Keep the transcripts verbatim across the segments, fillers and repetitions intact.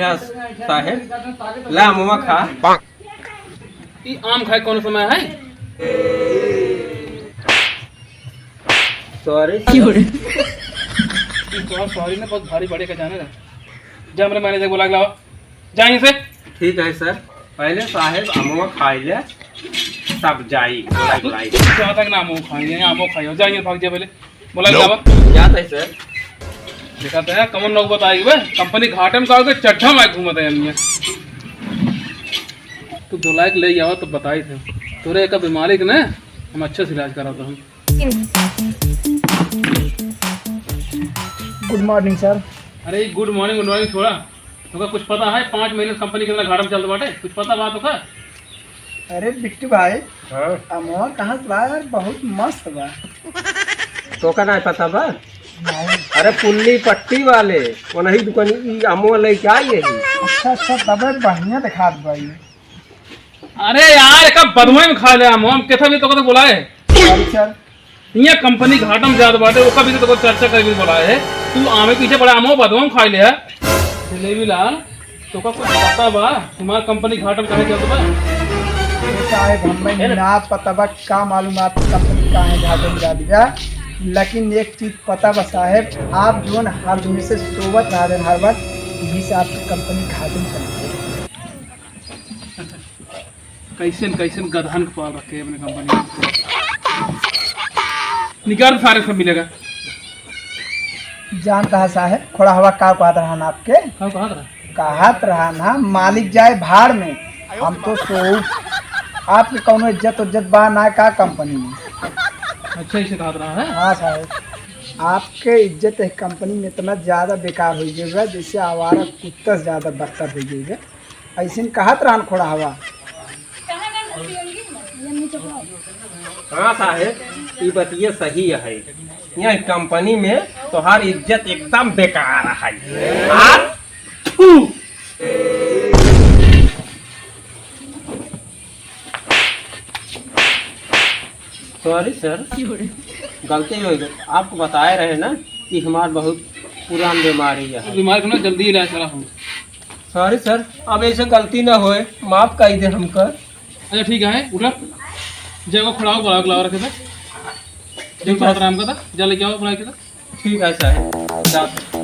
साहेब, ला अमवा खा। ई आम खाए कौन समय है? सॉरी। ई तोहार सॉरी ना बहुत भारी पड़े का जाने ना। जा हमरे मैनेजर को बुला के लावा। जा यहीं से। ठीक है सर, पहले साहेब अमवा खाई ले, तब जाई, बुलाई, बुलाई। जहाँ तक ना अमवा खाई, यहाँ अमवा खाई, जा यहीं भाग जा पहले। बोला जावा। जात है सर। देखा तो है, कमन लोग बताई बे, कंपनी घाटे में का होके चड्ढा में घूमत है हमने। तू दो लाख ले आवा तो बताई थे। तोरे एक बीमारी के ना हम अच्छे से इलाज कराता हूँ। गुड मॉर्निंग सर। अरे गुड मॉर्निंग, गुड मॉर्निंग छोड़ा। तोका कुछ पता है पाँच महीने से कंपनी कितना घाटा में चलत बाटे? कुछ पता बा तोका? अरे बिट्टू भाई, हाँ। अमवा कहाँ से बा यार, बहुत मस्त बा। तोका नाहीं पता बा? नहीं। अरे पुल्ली पट्टी वाले, वो नहीं दुकान, ई अमवा लेके आई है। अच्छा, अच्छा, तबे बढ़िया दिखात बा ई। अरे यार, एका बदुआ में खा ले अमवा, हम केथा भी तोका तो बोला है। सॉरी सर। इहाँ कंपनी घाटा में जात बाटे, ओका भी तो तोका चर्चा करे के बोला है। तू आमे पीछे पड़ा, अमवा बदुआ में खाई ले है। जलेबी लाल, तोका कुछ पता बा? तुम्हार कंपनी घाटा में काहे जात बा? साहेब, हमें ना पता बा, का मालूम आपकी कंपनी काहे घाटा में जात बा। लेकिन एक चीज पता बा साहेब, आप जोन हर दिन से सोवत रहा दिन हर वक्त, यही से आपकी कंपनी घाटा में चलत बा। कैसन कैसन गधन के पाल रखे हैं अपने कंपनी में। निकाल सारे, सब मिलेगा। जानता है साहेब, खोड़ा हवा का कहत रहन आपके? का कहत रहा? कहत रहन, मालिक जाए भाड़ में, हम तो सोऊ। आपके कौनो इज्जत उज्जत बा ना का कंपनी में? अच्छा, इसे कहत रहा है? हाँ साहेब, आपके इज्जत है कंपनी में इतना ज्यादा बेकार हो गया बा, जैसे आवारा कुत्ता से ज्यादा बदतर हो गया बा। ऐसे कहत रहन खोड़ा हवा। हाँ साहेब, ई बतिये सही है। यह कंपनी में तोहार इज्जत एकदम बेकार है। आ, थू। सॉरी सर, गलती हो गई। आपको बताए रहे ना कि हमार बहुत पुरान बीमारी है। बीमार को ना जल्दी इलाज करा हम। सॉरी सर, अब ऐसे गलती ना होए, माफ कर दे हमका। अच्छा ठीक है, उठा। जगह खड़ा हो, बुला के लाओ, रखे था। ठीक है। आराम का था, जा लेके आओ, बुला के था। ठीक है सर, जाते।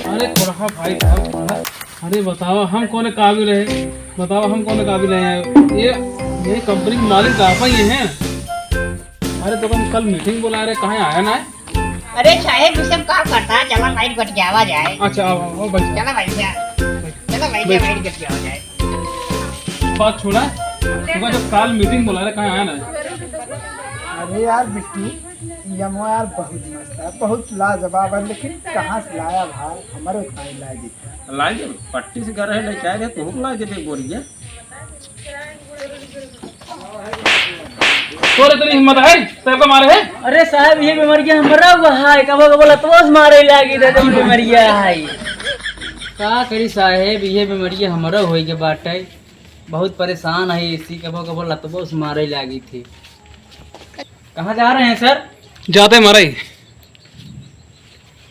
अरे थोड़ा भाई साहब, थोड़ा। अरे बताओ, हम कौन काबिल है? बताओ, हम कौन काबिल है? ये, ये कंपनी के मालिक आप ही हैं। अरे तो हम कल मीटिंग बुला रहे, कहाँ आया ना है? अरे साहेब, ये सब का करता है? चला लाइट कट के आवा जाए। अच्छा, आओ, आओ, बैठ जाओ। चला भाई, जा। चला भाई, बैठ। लाइट कट के आवा जाए। बात छोड़ा, तुमको जब काल मीटिंग बुला रहे, कहाँ आया ना? अरे यार बिट्टू, ये अमवा यार बहुत मस्त है, बहुत लाजवाब है, लेकिन कहाँ से लाया भाई? हमारे उतना ही ला देता। ला दे, पट्टी से घर है, लेके आए रहे, तुमको ला दे दे बोरिया। तोरे इतनी हिम्मत है, तेरे को मारे है? अरे साहेब, ये बीमारिया हमरा हुआ है, कबो कबो लतवो से मारे लागी दे, जौन बीमारिया है। का करी साहेब, ये बीमारिया हमरा होई के बाटे। बहुत परेशान है, इसी कबो कबो लतवो से मारे लागी थी। कहाँ जा रहे हैं सर? जाते मारे।